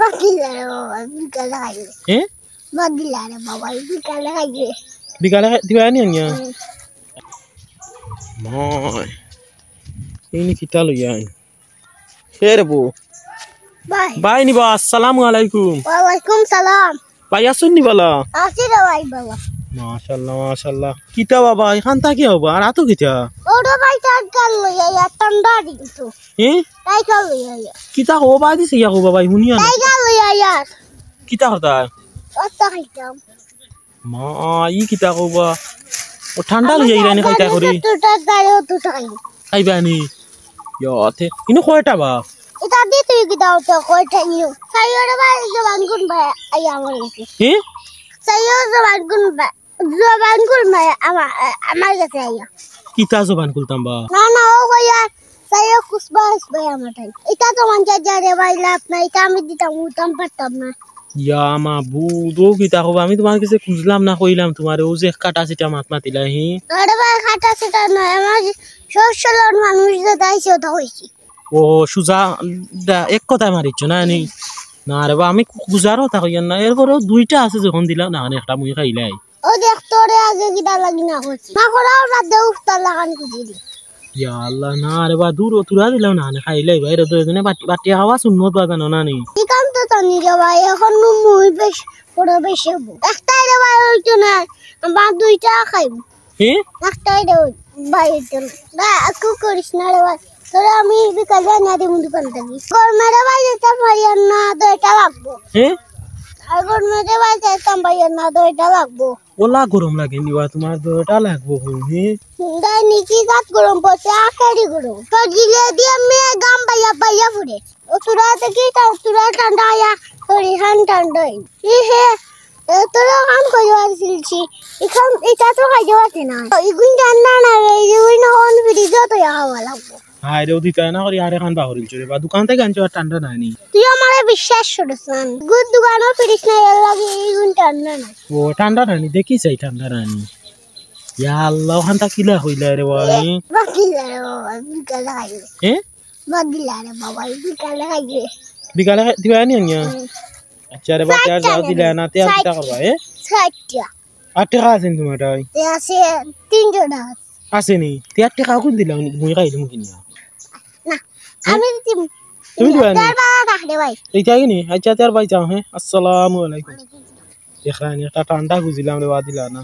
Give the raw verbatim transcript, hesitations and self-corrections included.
বাদ দিলা রে বাবা, বিকালে খাইবে। হ্যাঁ? বাদ দিলা রে বাবা, বিকালে খাইবে। বিকালে খাই-, দিবা নি আনিয়া? হুম। মই, ইনি কিতা লইয়া আইন? এ রে বউ। ভাই। ভাই নি বা, আসসালামু আলাইকুম। ওয়ালাইকুম সালাম। ভাই আছইন নি বালা? আছি রে ভাই বালা। মাশাআল্লাহ, মাশাআল্লাহ। কিতা বাবা, ইখান থাকি হবা? আর আতো কিতা? ওরে ভাই, টাইগার লইয়া আইয়া, ঠান্ডা দিন তো। হ্যাঁ? টাইগার লইয়া আইয়া। কিতা হবা দিছে ইয়া হবা ভাই, হুনিয়া না। টাইগার লইয়া আইয়া। কিতা কথা? অত খাইতাম। মা, ই কিতা কবা? ও ঠান্ডা লইয়া আইরা নি খাইতা করি। দুটা দাঁড়িয়ে দুটা খাই। খাইবা নি? ইয়া, তে, ইনো কয়টা বা? এটা দি তুই কিতা অত কয়টা নিও? সাইয়রে ভাই, জবান কোন ভাই? আই আমার গেছে। হে? সাইয়র জবান কোন ভাই? জবান কোন ভাই? আমার, আমার গেছে আইয়া। কিতা জবান খুলতাম বা? না, না, ও কইয়া, সাইয়র কুসবা, কুসবা আমার টাইম। এটা তো মন চায় যা রে ভাই, লাভ নাই, এটা আমি দিতাম, উঠতাম পারতাম না। ইয়া মাবুদ, ও কিতা কবা? আমি তুমার গেছে খুজলাম না, কইলাম তুমারে, ও যে কাটা ছিটা মাত মাতিলা, হি? আরে ভাই, কাটা ছিটা নয়, আমার সহজ সরল মানুষ যে তাই সে কথা কইছি। ও, সুজা, দা, এক কথায় মারিছ না নি? না রে বা, আমি খুজার কথা কইয়ার না, এরপরেও দুইটা আছে যখন দিলাম না, মানে একটা মুই খাইলাই। ও দেখ, তোরে আগে কিতা লাগি না করছি। না করার বাদে উফতা লাগান খুজি দি। ইয়া আল্লাহ, না রে বা, দূর, ও তুরা দিলাম না, মানে খাইলাই বা, এরা দুইজনে বাটি, বাটি খাওয়া সুন্নত বা জানো না নি? ইখান তো জানি রে ভাই, এখন নু মুই বেশ, বড় বেশি হবো। একটাই রে ভাই, ওই তো না, আমার দুইটা খাইব। হে? একটাই রে ভাই, ওই তো না। না, আকু করিস না রে ভাই, তোরে আমি বিকালে আনিয়া দিমু দোকান থাকি। গরমে রে ভাই, যেতাম পারিয়ার না, দুইটা লাগবো। হে? আর গরমে রে ভাই, যেতাম পারিয়ার না, দুইটা লাগবো। ওলা গরম লাগে নি বা তুমার, দুইটা লাগবো কই, হে? গাই নিকি জাত গরম পড়ছে, আখেরি গরম। তো গিলে দিয়া মেয়ে গাম বাইয়া বাইয়া ফুরে। ও তুরা দেখি তা, তুরা ঠান্ডা আয়া, তোর ইখান ঠান্ডা অই। ই হে, এ, তোরা কাম করি আর ফিলছি। ইখান, ইটা তো খাইতে পারছি না। ইগুন ঠান্ডা না রে, ইগুন হন ফ্রিজে তো খাওয়া লাগবো। হায় রে, ও দিতায় না করি, আরে খান বাহরিল চলে। বা দোকান থাকি আনছো আর ঠান্ডা নাই নি। তুই আমারে বিশ্বাস করিস না। গুড দোকানও ফিরিস না, এর লাগি ইগুন ঠান্ডা না। ও, ঠান্ডা নাই নি, দেখি চাই ঠান্ডা নাই নি। ইয়া আল্লাহ, ওখান তা কিলা হইলা রে ভাই? বাদ দিলা রে বাবা, বিকালে খাইবে। হে? বাদ দিলা রে বাবা, বিকালে খাইবে। বিকালে খাই-, দিবা নি আনিয়া? হুম। আচ্ছা রে বাবা, তে আর যাও দিলা না, তে আর কিতা করবা, হে? ষাট টেকা। আট টেকা আছে নি তুমার তাই? এ আছে, তিনশো টেকা। আছে নি? তে আট টেকা কোন দিলা? মুই খাইলাম কিনিয়া। না, হে? আমি দিম। তুমি দিবা নি? তার বাবা ডাক দে ভাই। এইটাই নি? আচ্ছা, তে আর ভাই যাও, হে? আসসালামু আলাইকুম। দেখরা নি, একটা ঠান্ডা খুজিলাম রে, বা দিলা না।